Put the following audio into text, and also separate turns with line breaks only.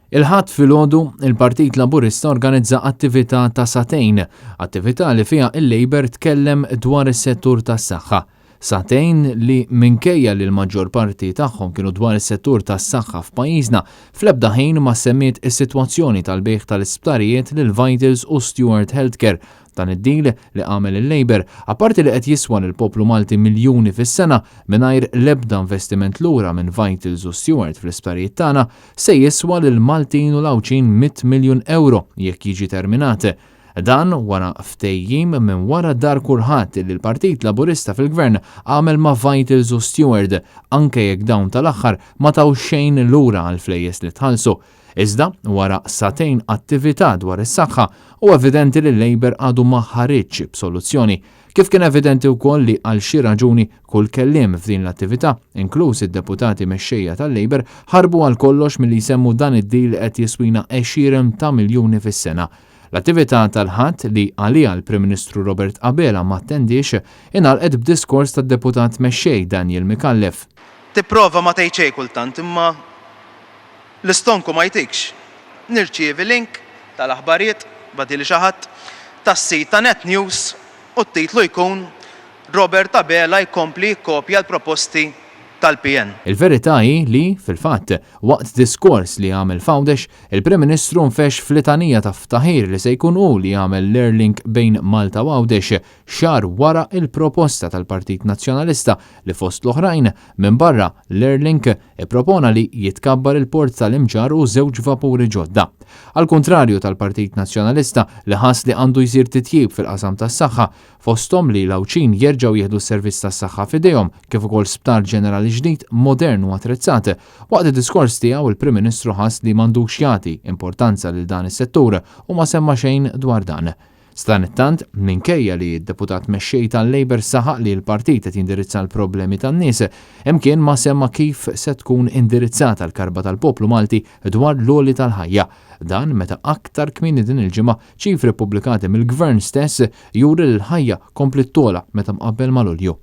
Il-Ħadd filgħodu, il-Partit Laburista organizza attività ta' sagħtejn, attività li fiha il-Labour tkellem dwar is-settur tas-saħħa. Sagħtejn li minkejja li l-maġġor parti tagħhom kienu dwar is-settur tas-saħħa f'pajjiżna, fl-ebda ħin ma semmiet is-sitwazzjoni tal-bejgħ tal-isptarijiet lil Vitals u Steward Healthcare. Dan id-deal li għamel il-Labour, apparti li qed jiswa lill-poplu Malti miljuni fis-sena mingħajr l-ebda investiment lura minn Vitals u Steward fl-isptarijiet tagħna, se jiswa lill-Maltin u l-Għawdxin 100 miljun ewro jekk jiġi terminat. Dan wara ftehim minn wara dar kulħadd li l-Partit Laburista fil-Gvern għamel ma' Vitals u Steward, anke jekk dawn tal-aħħar ma taw xejn lura għall-flejjes li tħallsu. Iżda, wara sagħtejn attività dwar is-saħħa, huwa evidenti li l-Labour għadu ma ħariġx b'soluzzjoni. Kif kien evidenti wkoll li għal xi raġuni kull kelliem f'din l-attività, inkluż id-deputati mexxejja tal-Labour, ħarbu għal kollox milli jsemmu dan id-deal li qed jiswina għexieren ta' miljuni fis-sena. L-attività tal-Ħadd, li għaliha l-Prim Ministru Robert Abela ma attendiex, ingħalqet b'diskors tad-Deputat Mexxej Daniel Micallef.
Tipprova ma tgħid xejn kultant imma l-istonku ma jtikx. Nirċievi link tal-aħbarijiet, bagħtieli xi ħadd, tas-sit ta' Net News u t-titlu jkun Robert Abela jkompli jikkopja l-proposti tal-PN.
Il-verità hi li, fil-fatt, waqt diskors li għamel f'Għawdex, il-Prim Ministru nfexx f'litanija ta' ftaħir li se jkun hu li jagħmel l-Airlink bejn Malta u Għawdex, xahar wara l-proposta tal-Partit Nazzjonalista li fost l-oħrajn, minbarra l-Airlink, ippropona li jitkabbar il-port tal-Imġarr u żewġ vapuri ġodda. Għall-kuntrarju tal-Partit Nazzjonalista li ħass li għandu jsir titjib fil-qasam tas-saħħa, fosthom li l-Għawdxin jerġgħu jieħdu s-servizz tas-saħħa f'idejhom kif ukoll sptar ġenerali ġdid modern u attrezzat. Waqt id-diskors tiegħu il-Prim Ministru ħass li m'għandux jagħti importanza lil dan is-settur u ma semma xejn dwar dan. Sadanittant, minkejja li d-Deputat Mexxej tal-Labour saħaq li l-partit qed jindirizza l-problemi tan-nies, imkien ma semma kif se tkun indirizzata l-karba tal-poplu Malti dwar l-għoli tal-ħajja. Dan meta aktar kmieni din il-ġimgħa ċifri ppubblikati mill-Gvern stess juri li l-ħajja kompliet togħla meta mqabbel ma' Lulju.